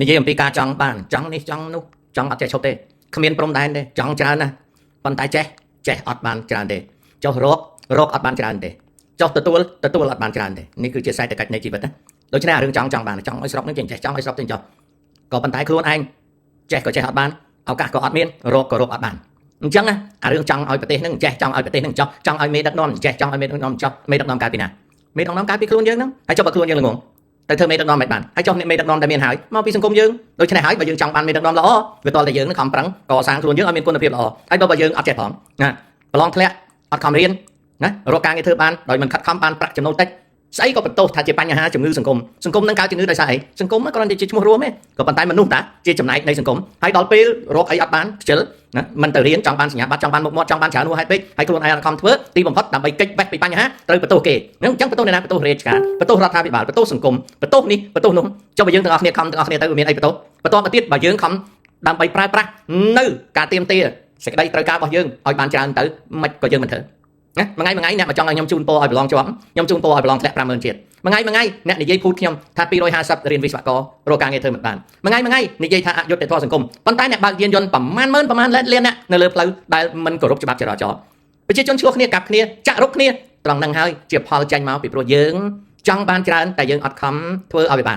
និយាយអំពីការចង់បានចង់នេះចង់នោះចង់អត់ចេះឈប់ទេគ្មានព្រំដែនទេចង់ច្រើនណាស់ប៉ុន្តែចេះចេះអត់បានច្រើនទេចុះរករកអត់បានច្រើនទេចុះទទួលទទួលអត់បានច្រើនទេនេះគឺជាសេដ្ឋកិច្ចនៃជីវិតណាដូច្នេះអារឿងចង់ចង់បានចង់ឲ្យស្រុកនឹងចេះចេះចង់ឲ្យស្រុកចេះចុះក៏ប៉ុន្តែខ្លួនឯងចេះក៏ចេះអត់បានឱកាសក៏អត់មានរកក៏រកអត់បានអញ្ចឹងណាអារឿងចង់ឲ្យប្រទេសនឹងចេះចង់ឲ្យប្រទេសនឹងចុះចង់ឲ្យមេដឹកនាំចេះចង់ឲ្យមេដឹកនាំចុះមេដឹកនាំកើតពីណាមេដឹកនាំកើតពីខ្លួនយើងហ្នឹងហើយចុះបើខ្លួនយើងល្ងងទៅធ្វើមេដឹកនាំមិនបានហើយចុះអ្នកមេដឹកនាំដែលមានហើយមកពីសង្គមយើងដូច្នេះហើយបើយើងចង់បានមេដឹកនាំល្អវាតតែយើងនឹងខំប្រឹងកសាងខ្លួនយើងឲ្យមានគុណភាពល្អហើយបើយើងអត់ចេះផងណាប្រឡងធ្លាក់អត់ខំរៀនណារកការងារធ្វើបានដោយមិនខិតខំបានប្រាក់ចំណូលតិចស្អីក៏បន្ទោសថាជាបញ្ហាជំងឺសង្គមសង្គមនឹងកើតជំងឺដោយសារអីសង្គមគ្រាន់តែជាឈ្មោះរួមទេក៏ប៉ុន្តែមនុស្សតាជាចំណែកនៃសង្គមហើយដល់ពេលរកអីអត់បានខ្ជិលណាមិនទៅរៀនចង់បានសញ្ញាបត្រចង់បានមុខមាត់ចង់បានច្រើនហួសហេតុពេកហើយខ្លួនឯងអត់ខំធ្វើទីបំផុតដើម្បីគេចវេះពីបញ្ហាត្រូវបន្ទោសគេហ្នឹងអញ្ចឹងបន្ទោសអ្នកណាបន្ទោសរាជការបន្ទោសរដ្ឋាភិបាលបន្ទោសសង្គមបន្ទោសនេះបន្ទោសនោះចុះបើយើងទាំងអស់គ្នាខំទាំងអស់គ្នាទៅវាមានអីបន្ទោសបន្តមកទៀតបើយើងខំដើម្បីប្រើប្រាស់នៅការទៀមទាសេចក្តីត្រូវការរបស់យើងឲ្យបានច្រើនទៅមិនក៏យើងមិនធ្វើណាមួយថ្ងៃមួយថ្ងៃអ្នកមកចង់ឲ្យខ្ញុំជូនពរឲ្យប្រឡងជាប់ខ្ញុំជូនពរឲ្យប្រឡងធ្លាក់50000ជាតិមួយថ្ងៃមួយថ្ងៃអ្នកនិយាយភូតខ្ញុំថា250រៀនវិស្វកររកការងារធ្វើមិនបានមួយថ្ងៃមួយថ្ងៃនិយាយថាអយុត្តិធម៌សង្គមប៉ុន្តែអ្នកបើកយានយន្តប្រមាណម៉ឺនប្រមាណលានអ្នកនៅលើផ្លូវដែលមិនគោរពច្បាប់ចរាចរណ៍ប្រជាជនឆ្លោះគ្នាកាប់គ្នាចាក់រុកគ្នាត្រង់ហ្នឹងហើយជាផលចាញ់មកពីព្រោះយើងចង់បានច្រើនតែយើងអត់ខំធ្វើឲ្យវាបាន។